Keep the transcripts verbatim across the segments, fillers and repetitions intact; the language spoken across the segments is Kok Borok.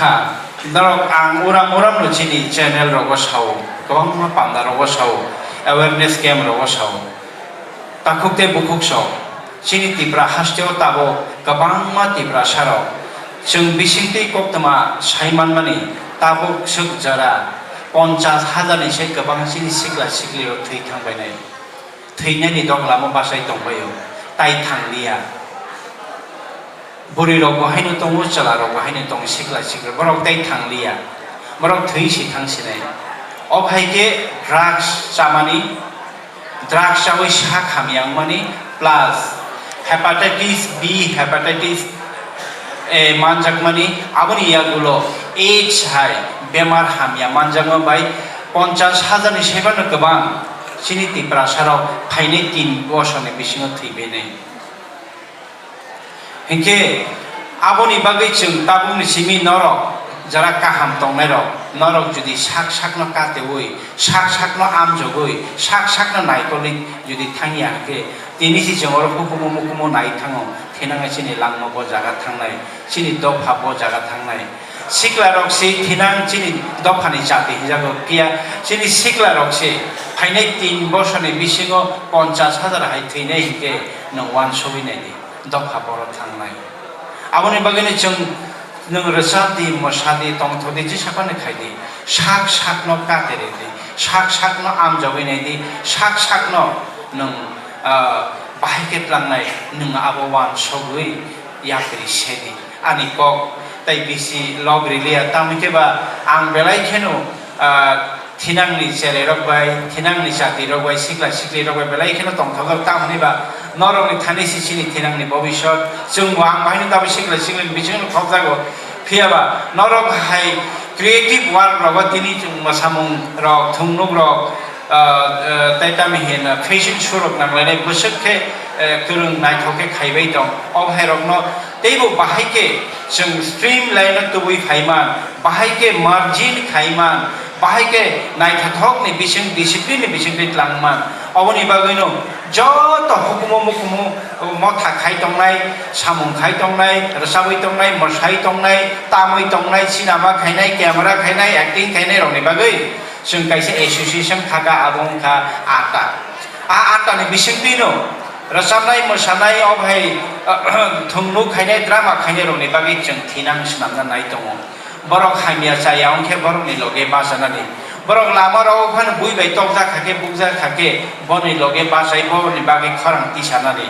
Ha, norok ang uram uram no chini channel rogo sao, kwbangma panda rogo sao, awareness camp rogo sao. Takhuk tei bukhuk sok, chini Tipra hasteo tabuk kwbangma Tiprasa rok chwng bisingtwi koktwma sai manmani tabuk swk jora ponchas hajar ni se kwbang chini sikla sikli rok thwi thangbainai. Thwinani doglamo bachai tongbaio, tai thangliya. Bwrwi rok bo haino tongo, chwla rok bo haino tongo, sikla sikla borok tai thangliya. Borok thwi si thang sinai. Obo hai khe drugs chamani, drugs chawi sak hamya wngmani, plus hepatitis B, hepatitis A manjakmani, aboni yagulo AIDS hai bemar hamya manjakma bai ponchas hajar ni saimanno kwbang chini Tiprasa rok phainai tin bosorni bisingo thwi bainai. Hinkhe aboni bagwi chwng tabukni simi norok jara kaham tongnairok, norok jodi sak sakno kateui, sak sakno amjogwi, sak sakno naikolwi jodi thangya hinkhe, tini si chwng oro hukumu mukumu nai thango, thinangwi chini langma bo jaga thangnai, chini dopha bo jaga thangnai. Sikla rok se thinang chini dophani chati hinjago, phiya chini sikla rok se phainai tin bosorni bisingo ponchas hajar hai thwinai hinkhe nwng uansugwi naidi. Dopha boro thangnai. Aboni bagwino chwng nwng rwchapdi, mwsadi, tongthokdi, jesaphano khaidi, sak sakno kateridi, sak sakno amjogwi naidi, sak sakno nwng, ah, bahai khe tlangnai, nwng abo uansugwi yapri sedi. Ani kok tei bisi log riliya, tamo khe ba ang belai kheno, ah, thinangni cherai rok bai, thinangni chati rok bai, sikla sikli rok bai belai kheno tongthokjak, tamoni ba norokni thani si chini thinangni bobisot. Chwng bo ang bahaino tabuk sikla sikli ni bisingo thokjago, phiya ba norok hai creative work rogo tini chwng mwsamung rok, thungnuk rok, ah, ah, tei tamo hino fashion show rok nanglainai bwswk khe, eh, kwrwng naithok khe khaibai tong. O hai rokno teibo bahai khe chwng streamline no tubui phaiman, bahai khe margin khaiman, bahai khe naithothokni bising, discipline ni bisingtwi tlangman. Oboni bagwino joto hukumu mukumu motha khai tongnai, samung khai tongnai, rwchabwi tongnai, mwsai tongnai, tamwi tongnai, cinema khainai, camera khainai, acting khainai rokni bagwi chwng kaisa association khaka, abo wngkha ata. A atani bisingtwino rwchabnai, mwsanai, o hai, thwngno khainai, drama khainai rokni bagwi chwng thinang swnamna nai tongo. Borok hamya chaya wngkhe borokni loge bachanani. Borok lama rogo phano bui bai tokjak kha khe, bukjak kha khe, boni loge bachai borokni bagwi khorang tisanani.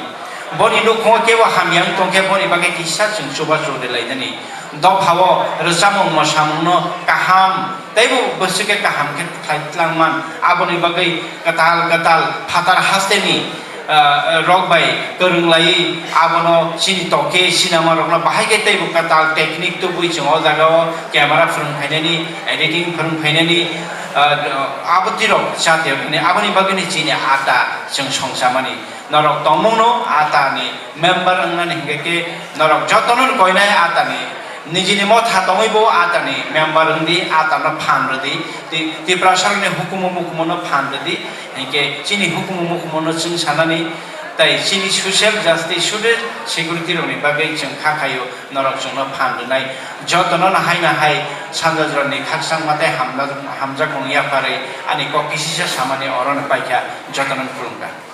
Boni nukhungo kebo hamya wng tong khe boni bagwi kisa chwng chubachu rwlainani. Dophao rwchapmung mwsamungno kaham teibo bwswk khe kaham khe khlai tlangman. Aboni bagwi kwtal kwtal phatar hasteni ah, rok bai kwrwng laiwi abono chini toke sinama rokno bahai khe teibo kwtal technique tubui chwng o jaga o camera phwrwng phainani, editing phwrwng phainani, ah, abo twi rok chati rok hwnwi aboni bagwino chini ata chwng songchamani. Norok tongmungno atani member wngnani hinkhe khe norok jotono koinai atani Nijini motha tongwi bo atani member wngdi, atano phan rwdi, Ti-, Tiprasarokni hukumu mukumu no phan rwdi, hinkhe chini hukumu mukumu no chwng sanani, tei chini social justice, social security rokni bagwi chwng kha khaio, norok chwngno phan rwnai. Jotono no hai no hai Sanjajorani khakchangma tei hamjak-, hamjakmung yapharwi ani kok kisisa samani orono paikha, jotono khulumkha.